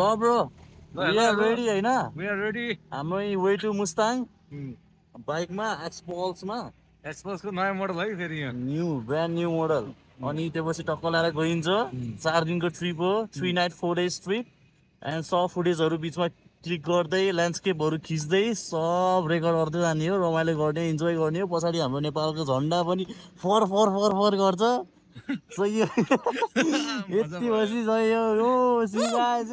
Hello, bro. We are ready, है ना? We are ready. हाम्रो way to Mustang. Bike मा X-Pulse मा. X-Pulse को नयाँ मोडल है फेरि यहाँ. New, brand new model. अनि त्यसपछि टक्क लाएर गइन्छ. 4 दिनको ट्रिप हो. 3 night 4 days trip. And 100 फुटेजहरु बीचमा क्लिक गर्दै ल्यान्डस्केपहरु खिच्दै सब रेकर्ड गर्दै जाने हो. रमाइलो गर्ने, इन्जोय गर्ने हो. पछाडी हाम्रो नेपालको झण्डा पनि फर फर फर फर गर्छ. So यो यति बसी गयो. ओ सी गाइस.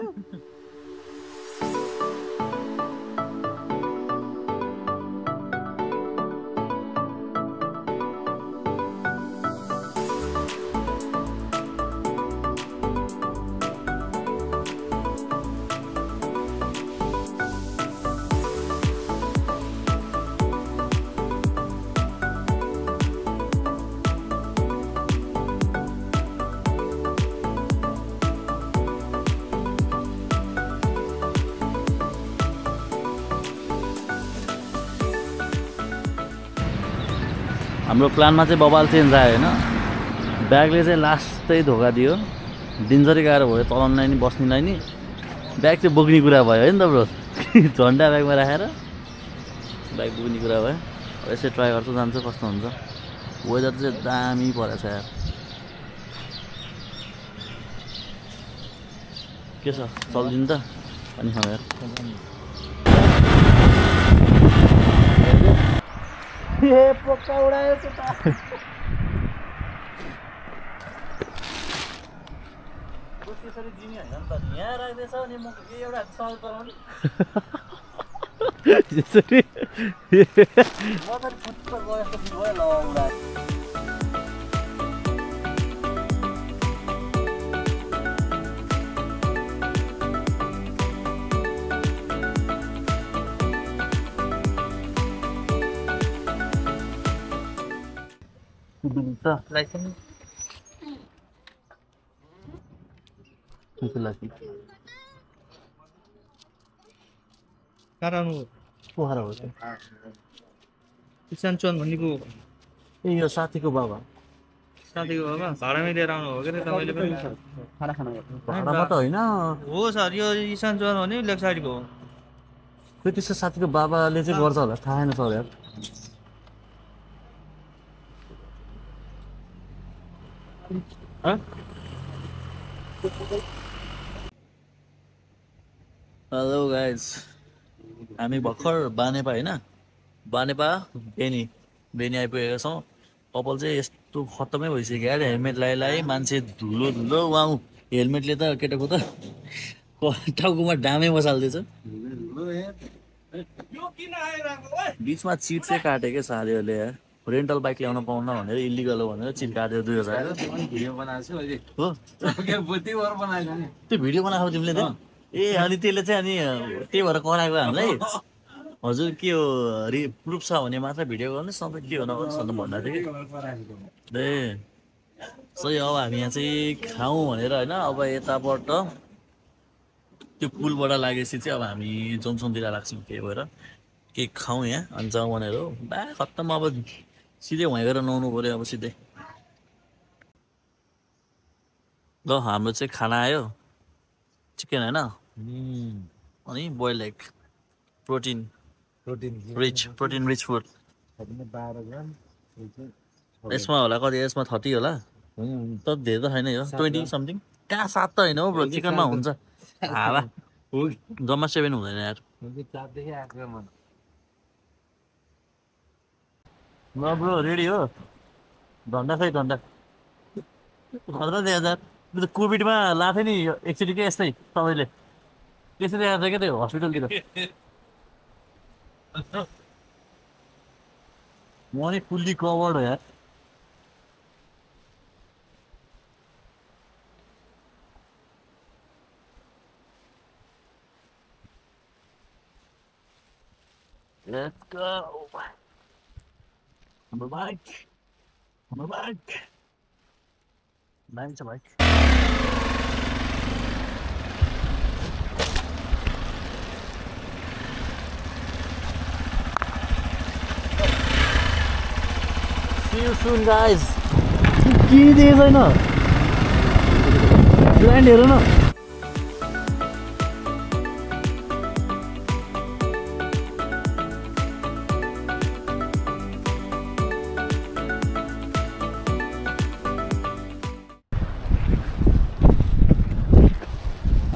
हाम्रो प्लानमा चाहिँ बबाल चेन्ज आयो हैन ब्यागले चाहिँ लास्टै धोका दियो दिनजरी गाह्रो भयो चलाउनलाई नि बस्नलाई नि ब्याग चाहिँ बोक्ने कुरा भयो हैन त ब्रो झन्डा ब्यागमा राखेर ब्याग बोक्ने कुरा भयो यसै ट्राई गर्छु जान्छ कस्तो हुन्छ वेदर चाहिँ दामी परेछ यार के छ चल्दिन त अनि खाऊ यार ए पक्का उडायो त कसरी दिने हैन नि त यहाँ राख्दैछ अनि म के एउटा सवाल चलाउने त्यसरी म त फुट्ट गयो जस्तो फिल भयो ल उडायो Bisa, license. Itu lagi. कारण हो पोखरा हो किसान चौन भनेको ए यो साथीको बाबा भाडामै लिएर आउनु हो के तपाईले पनि खाना खाना भाडामा त हैन हो सर यो किसान चौन भने लेक साइडको हो त्यो त्यसको साथीको बाबाले चाहिँ गर्छ होला थाहा छैन सर यार हेलो गाइज हामी भर्खर बानेपा हैन बानेपा बेनी आइपुगेका छौँ कपाल चाहिँ यस्तो खत्तमै भइसक्यो यार हेलमेट लगाइ मान्छे धुलो धुलो वाउ हेलमेटले त केटाको त टाउकोमा डामै बसाल्दैछ बिचमा चिट चाहिँ काटेकै साथीहरूले यार रेन्टल बाइक ल्याउन पाउन भनेर इलिगल हो भनेर चिट काट्यो 2000 भिडियो बनाएको छु अहिले हो त्यो भिडियो बनाएको तिमीले त ए अनि त्यसले चाहिँ अनि त्यही भएर कराएको हामीलाई हजुर के हो प्रुफ छ भने मात्र भिडियो गर्नु सबै के हो नगर्नु भन्दा थियो ए सही अब हामी यहाँ चाहिँ खाउँ भनेर होइन अब यताबाट त्यो पुलबाट लागेपछि चाहिँ अब हामी जमसनतिर लाग्छौँ त्यही भएर के खाउँ यहाँ अनि जाउँ भनेर हो बा खत्तम अब सिधै वहीँ गएर नुहाउनु पऱ्यो अब सिधै ल हाम्रो चाहिँ खाना आयो चिकन होइन अनि boil egg protein rich food यसमा होला कति यसमा 30 होला त धेरै त छैन यो 20 समथिङ कहाँ 7 त होइन हौ ब्रो चिकनमा हुन्छ हावा जम्मा 7 हुँदैन यार ल ब्रो रेडी हो धन्दा खै धन्दा खतरा 2000 कोभिडमा लाथे नि एकचोटि के यस्तै सबैले त्यसरी आएको थियो क्या त्यो हस्पिटलतिर म नि फुल्ली कभर्ड हो यार Let's go. I'm a bike. Nice bike. See you soon, guys. के दिए छैन ब्रान्ड हेर न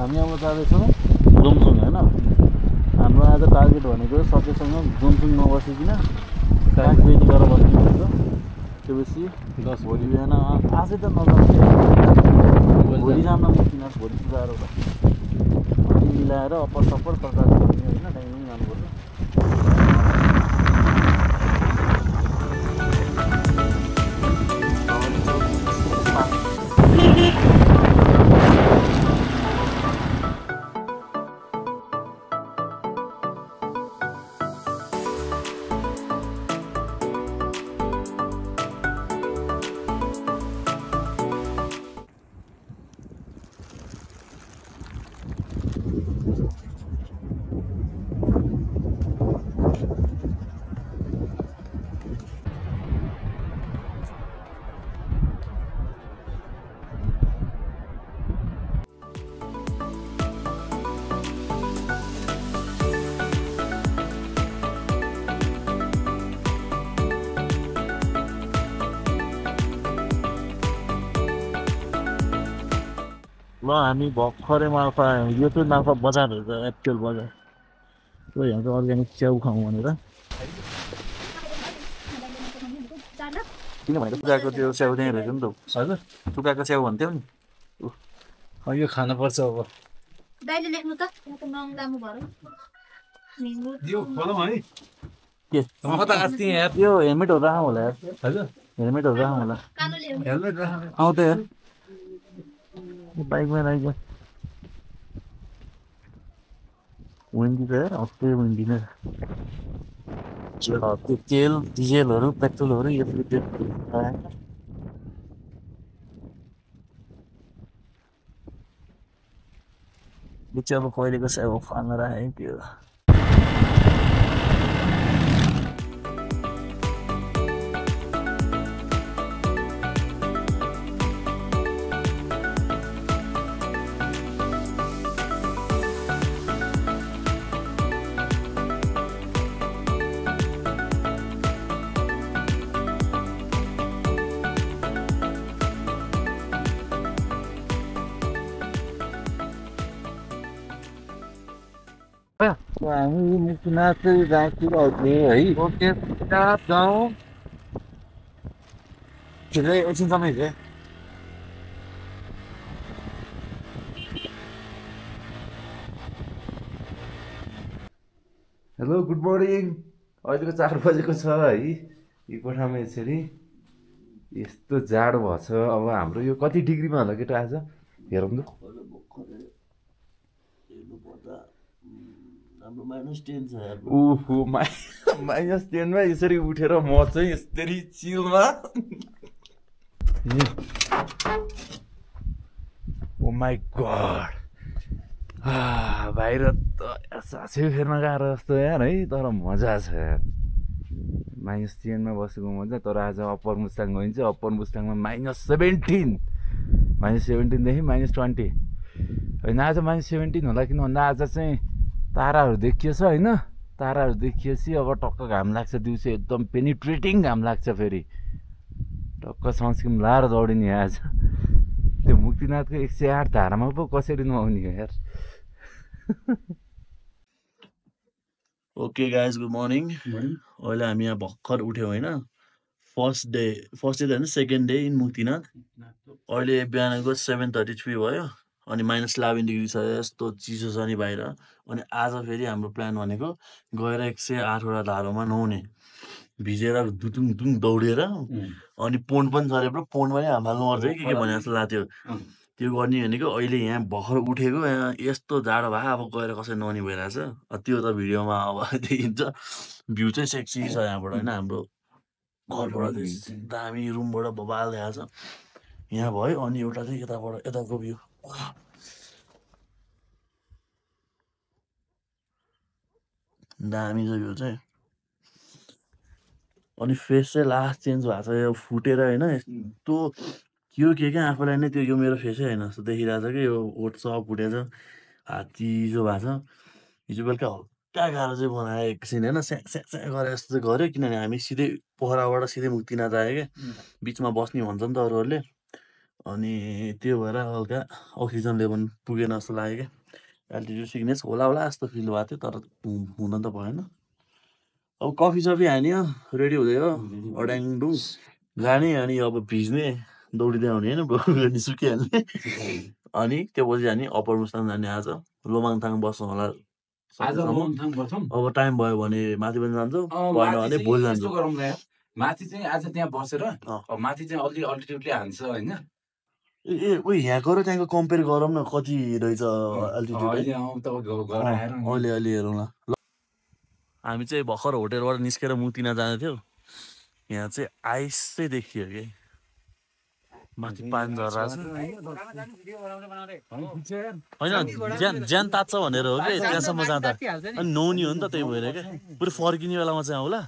हामी अब जाँदैछौँ जोमसुङ होइन। हाम्रो आज टार्गेट भनेको सकेसम्म जोमसुङ नबसिकन कागबेनी गरेर बस्नुपर्छ। त्योपछि भोलि बिहान आजै त नजान्छ, भोलि जान्न मुक्तिनाथ, भोलि पुजाएर होला। अनि मिलाएर अप्पर सप्पर प्रचार गर्ने होइन, टाइममै जानुपर्छ। ल हामी भर्खरै माल्पा, यो चाहिँ माल्पा बजार हो त, एप्रिल बजार। ल यहाँ चाहिँ अर्ग्यानिक च्याउ खाउँ भनेर। किन भनेको टुकाको त्यो च्याउ त्यहीँ रहेछ नि त। हजुर टुकाको च्याउ भन्थ्यौ नि। यो खानुपर्छ अब। दाइले लेख्नु त यहाँको नङ दामु भरौ यो खोलौँ है। के म त अस्ति यार यो हेलमेटहरू राखौँ होला यार, हजुर हेलमेटहरू राखौँ होला। कालो ल्याउनु हेलमेट राख। आउँ त यार बाइकमा राइकमा विन्डी त यार हप्पै विन्डी नै। त्यो तेल डिजेलहरू पेट्रोलहरू यो चाहिँ अब कहिलेको चाहिँ अब फाल्न राखेँ त्यो। हामी मुक्तिनाथ गाउँतिर आउँथ्यो है। ओके गाउँ छिटै एकछिनसम्म हिँड्यो। Hello good morning. अहिलेको 4 बजेको छ है। यो कोठामा यसरी यस्तो जाडो भएछ। अब हाम्रो यो कति डिग्रीमा होला केटा आज हेरौँ त। ओहो -10 मा यसरी उठेर म चाहिँ यसरी चिलमा ओ माई गड बाहिर त साँच्चै फेर्न गाह्रो जस्तो यार है, तर मजा छ यार। -10 मा बसेको मजा। तर आज अप्पर मुस्ताङ गइन्छ। अप्पर मुस्ताङमा -17 -17देखि -20 होइन। आज -17 होला, किन भन्दा आज चाहिँ ताराहरू देखिएछ होइन। ताराहरू देखिएपछि अब टक्क घाम लाग्छ दिउँसो, एकदम पेनिट्रेटिङ घाम लाग्छ। फेरि टक्क सनस्क्रिन लाएर दौडिने आज। त्यो मुक्तिनाथको 108 धारामा पो कसरी नआउने हो यार। Okay guys good morning. अहिले हामी यहाँ भर्खर उठ्यौँ होइन। फर्स्ट डे त होइन, सेकेन्ड डे इन मुक्तिनाथ। अहिले बिहानको 7:33 भयो अनि -11 डिग्री छ, यस्तो चिसो छ नि बाहिर। अनि आज फेरि हाम्रो प्लान भनेको गएर 108 वटा धारोमा नुहाउने, भिजेर दुतुङ दुङ दौडिएर अनि पोन्ड पनि छ अरे ब्रो, पोन्डमा नि हाल्नु पर्छ है के भने जस्तो लाग्थ्यो। त्यो गर्ने भनेको अहिले यहाँ भर्खर उठेको, यहाँ यस्तो जाडो भयो, अब गएर कसै नुहाउने भइरहेछ। त्यो त भिडियोमा अब देखिन्छ। भ्यू चाहिँ सेक्सी छ यहाँबाट होइन। हाम्रो घरबाट चाहिँ दामी रुमबाट बबाल देखाएको छ। यहाँ भयो अनि एउटा चाहिँ यताबाट यताको भ्यू दामी छ भ्यू चाहिँ। अनि फेस चाहिँ लास्ट चेन्ज भएको छ, यो फुटेर होइन। यस्तो यो के क्या आफूलाई नै त्यो यो मेरो फेसै होइन जस्तो देखिरहेको छ कि। यो ओठ सब फुटेछ, हात चिसो भएको छ। हिजो बेलुका हल्का गाह्रो चाहिँ बनायो एकछिन होइन, स्याँ स्याँ स्याँ गरे जस्तो चाहिँ गऱ्यो। किनभने हामी सिधै पोखराबाट सिधै मुक्तिनाथ आयो क्या, बिचमा बस्ने भन्छ नि त अरूहरूले। अनि त्यो भएर हल्का अक्सिजन लेभल पुगेन जस्तो लाग्यो क्या एल्टिट्युड सिकनेस होला जस्तो फिल भएको थियो तर हुन त भएन अब कफी सफी हान्यो रेडी हुँदै हो अड्याङडुङ जाने अनि अब भिज्ने दौडिँदै आउने होइन सुकिहाल्ने अनि त्यो पछि जाने अप्पर मुस्ताङ जाने आज लोमाङथाङ बस्नु होला अब टाइम भयो भने माथि पनि जान्छौँ भएन भने भोलि जान्छौँ माथि चाहिँ आज त्यहाँ बसेर माथि चाहिँ अलि अल्टिट्युडले हान्छ होइन ए उयो यहाँको र त्यहाँको कम्पेयर गरौँ न कति रहेछ एल्टिट्युड अलि हेरौँ ल हामी चाहिँ भर्खर होटेलबाट निस्केर मुक्तिना जाँदै थियौँ यहाँ चाहिँ आइस चाहिँ देखियो कि माथि पानी झर्रा छ होइन ज्यान तात्छ भनेर हो कि त्यहाँसम्म जाँदा अनि नुहाउने हो नि त त्यही भएर क्या पुरै फर्किने बेलामा चाहिँ आउला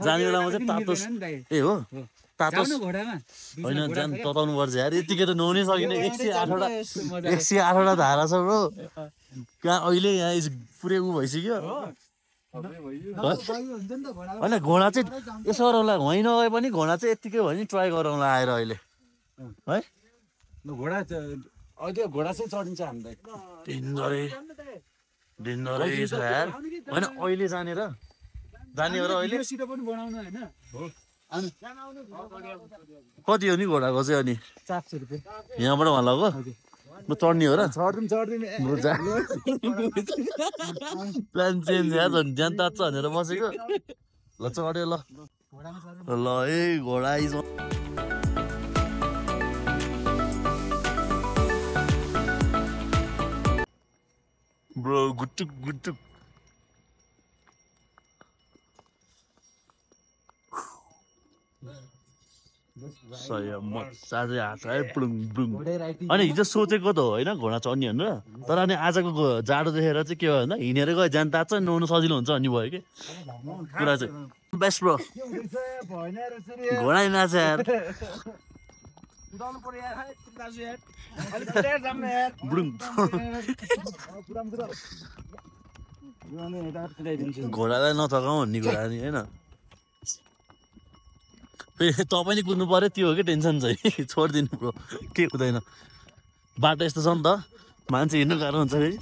जाने बेलामा चाहिँ तातोस् ए हो तातोस् होइन ज्यान तताउनु पर्छ यार यतिकै त नुहाउनै सकिने 108वटा धारा छ ब्रो कहाँ अहिले यहाँ पुरै ऊ भइसक्यो होइन घोडा चाहिँ यसो गरौँला वहीँ नगए पनि घोडा चाहिँ यत्तिकै भयो नि ट्राई गरौँला आएर अहिले है घोडा चाहिँ चढिन्छ हामीलाई डेन्जरै छ यार होइन अहिले जाने हो र अहिले कति हो नि घोडाको चाहिँ अनि 400 रुपियाँ यहाँबाट भन्लाको म चढ्ने हो र प्लान चेन्ज यार ज्यान तात्छ भनेर बसेको ल चढ्यो ल ए घोडा ब्रो गुटुक मजाले हात है ब्लुङ अनि हिजो सोचेको त होइन घोडा चढ्ने भनेर तर अनि आजको जाडो देखेर चाहिँ के भयो भन्दा हिँडेर गयो ज्यान तात्छ नुहाउनु सजिलो हुन्छ भन्ने भयो कि कुरा चाहिँ बेस्ट ब्रो घोडा नाच यार घोडालाई नथकाउ भन्ने कुरा नि होइन फेरि तपाईँ कुद्नु पर्यो त्यो हो कि टेन्सन चाहिँ छोडिदिनु ब्रो के हुँदैन बाटो यस्तो छ नि त मान्छे हिँड्नु गाह्रो हुन्छ फेरि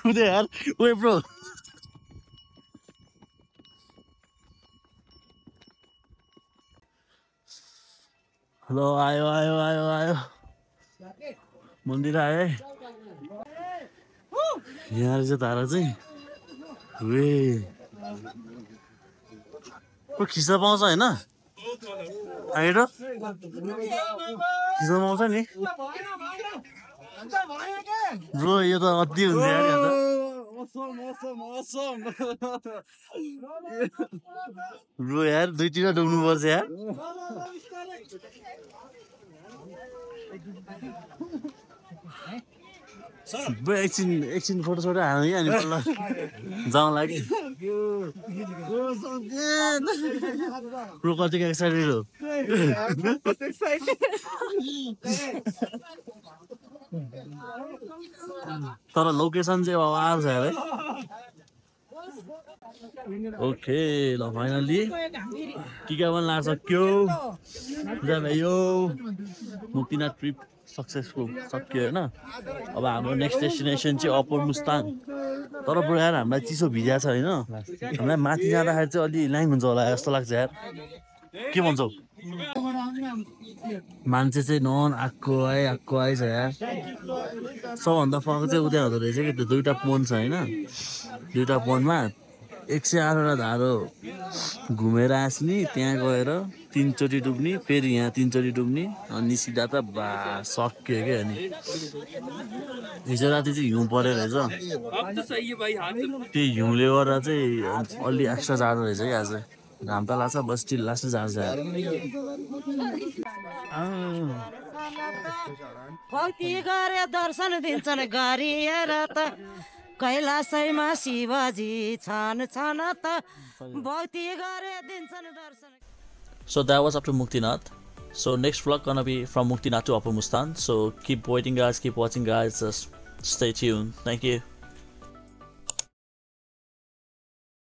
कुदे यार ओए ब्रो ल आयो मन्दिर आयो है यहाँ रहेछ तारा चाहिँ वे खिच्न पाउँछ होइन आएर खिच्न पाउँछ नि ब्रो यो त अति हुन्छ यार ब्रो यार दुईतिर डुब्नु पर्छ यार एकछिन फोटो हाल्नु कि अनि जाउँ लाग्यो ब्रो कतिको एक्साइटेड हो तर लोकेसन चाहिँ आवाज छ है ओके ल फाइनली टिका पनि लाग्यो यो मुक्तिनाथ ट्रिप सक्सेसफुल सक्यो होइन अब हाम्रो नेक्स्ट डेस्टिनेसन चाहिँ अप्पर मुस्ताङ तर ब्रो यार हामीलाई चिसो भिजा छ होइन हामीलाई माथि जाँदाखेरि चाहिँ अलि ल्याङ हुन्छ होला जस्तो लाग्छ यार के भन्छौ मान्छे चाहिँ नन आएको आएछ यार सबभन्दा फरक चाहिँ उता हुँदो रहेछ कि त्यो दुईवटा पोन छ होइन दुईवटा पोनमा 108वटा धारो घुमेर आस्ने त्यहाँ गएर 3 चोटि डुब्ने फेरि यहाँ 3 चोटि डुब्ने अनि सिधा त बा सक्यो क्या अनि हिजो राति चाहिँ हिउँ परेर रहेछ त्यो हिउँले गर्दा चाहिँ अलि एक्स्ट्रा जाडो रहेछ क्या आज घाम त लाग्छ बस स्टिल लास्ट जान्छ भक्ति गरे दर्शन दिन्छन् गरिएर त कैलाशैमा शिवजी छन् त भक्ति गरे दिन्छन् दर्शन. So that was up to Muktinath. So next vlog gonna be from Muktinath to Upper Mustan. So keep waiting guys, keep watching guys, just stay tuned. Thank you.